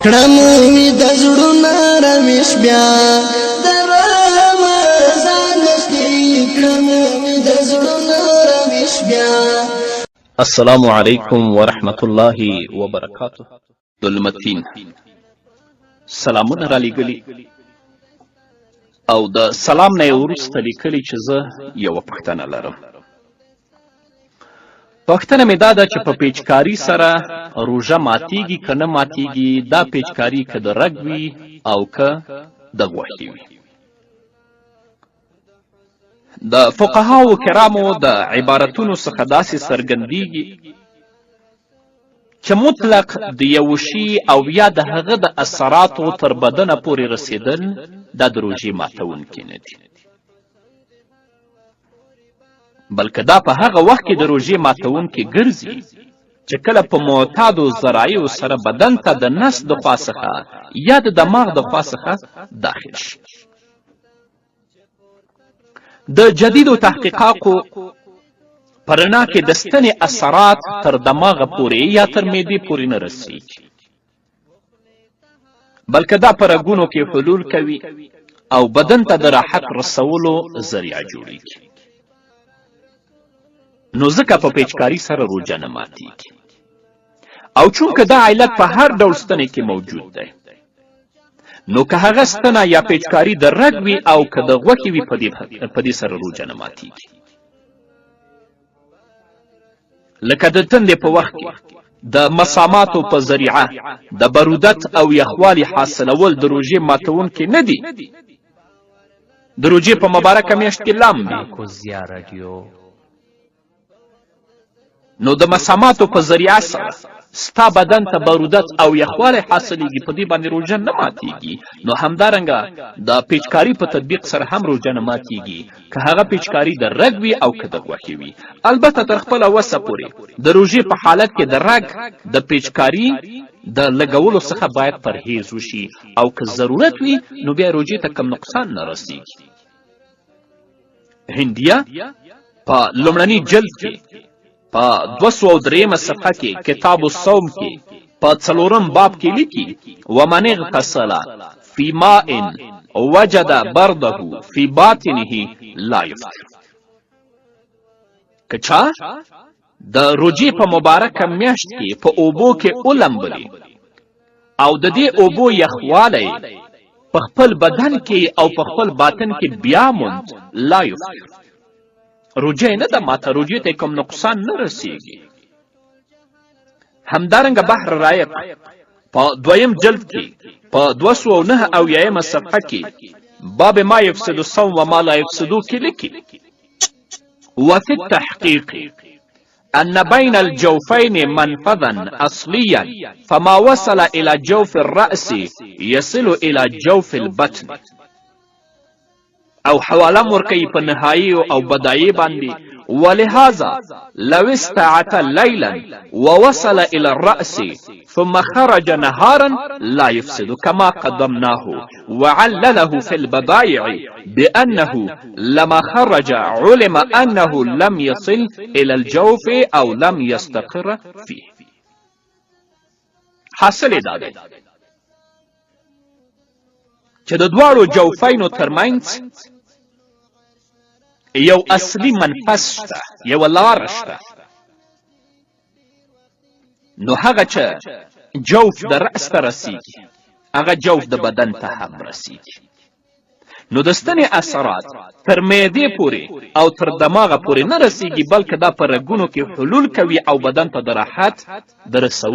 کړم وي د زړونو روش بیا د رمضان نږدې، کړم وي د زړونو روش بیا. السلام علیکم ورحمت الله وبرکاته. عبدالمتین سلامونه رالیږلي او د سلام نه یې وروسته لیکلي چې زه یوه پوښتنه لرم. پوښتنه مې دا ده چې په پیچکاري سره روژه ماتیږي که نه ماتیږي؟ دا پیچکاري که د رګ وي او که د غوښې وي؟ د فقهاو کرامو د عبارتونو څخه داسې څرګندیږي چې مطلق د یو شي او یا د هغه د اثراتو تر بدنه پورې رسېدل دا د روژې ماتوونکي نه دي، بلکه دا په هغه وخت کې د روژې ماتوونکي ګرځي چې کله په معتادو ذرایعو سره بدن ته د نس د خوا څخه یا د دماغ د خوا څخه داخل شي. د جدیدو تحقیقاتو په رڼا کې د ستنې اثرات تر دماغه پورې یا تر معدې پورې نه رسیږي، بلکه دا په رګونو کې حلول کوي او بدن ته د راحت رسولو ذریعه جوړیږي. نو ځکه په پیچکاري سره روژه نه ماتیږي. او چونکه دا علت په هر ډول ستنې کې موجود دی، نو که هغه ستنه یا پیچکاري د رګ وي او که د غوښې وي، په دې سره روژه نه ماتیږي. لکه د تندې په وخت کې د مساماتو په ذریعه د برودت او یخوالي حاصلول د روژې ماتوونکي نه دي. د روژې په مبارکه میاشت کې لامبي، نو د مساماتو په ذریعه سره ستا بدن ته برودت او یخوالی حاصلیږي، په دې باندې روژه نه ماتیږي. نو همدارنګه د پیچکاري په تطبیق سره هم روژه نه ماتیږي، که هغه پیچکاري د رګ وي او که د غوښې وي. البته تر خپله وسه پورې د روژې په حالت کې د رګ د پیچکاري د لګولو څخه باید پرهیز وشي، او که ضرورت وي نو بیا روژې ته کم نقصان نه رسیږي. هندیه په لومړني جلد کې په 203مه صفحه کې، کتاب الصوم کې په څلورم باب کې لیکي: ومن اغتسل فی ماء وجد برده فی باطنه لا یفطر. که چا د روژې په مبارکه میاشت کې په اوبو کې ولمبلې او د دې اوبو یخوالی په خپل بدن کې او په خپل باطن کې بیا موند، لا یفطر، روژه یې نه ده ماته، روژې ته یې کوم نقصان نه رسیږي. همدارنګه بحر رایق په دویم جلد کې په 279مه صفحه کې باب ما یفسد الصوم و ما لا یفسدو کې لیکي: وفي التحقیق أن بين الجوفين منفذا أصليا، فما وصل إلى جوف الرأس يصل إلى جوف البطن. او حواله هم ورکوي په نهایي او بدایې باندې: ولهذا لو استعت ليلا ووصل إلى الرأس ثم خرج نهارا لا يفسد كما قدمناه، وعلله في البضائع بأنه لما خرج علم أنه لم يصل إلى الجوف أو لم يستقر فيه. حاصل یې دا دی چې د دواړو جوفینو ترمنځ یو اصلي منفذ شته، یوه لاره شته. نو هغه چې جوف د رأس ته رسیږي، هغه جوف د بدن ته هم رسیږي. نو د ستنې اثرات تر معدې پورې او تر دماغه پورې نه رسیږي، بلکې دا په رګونو کې حلول کوي او بدن ته د راحت د رسولو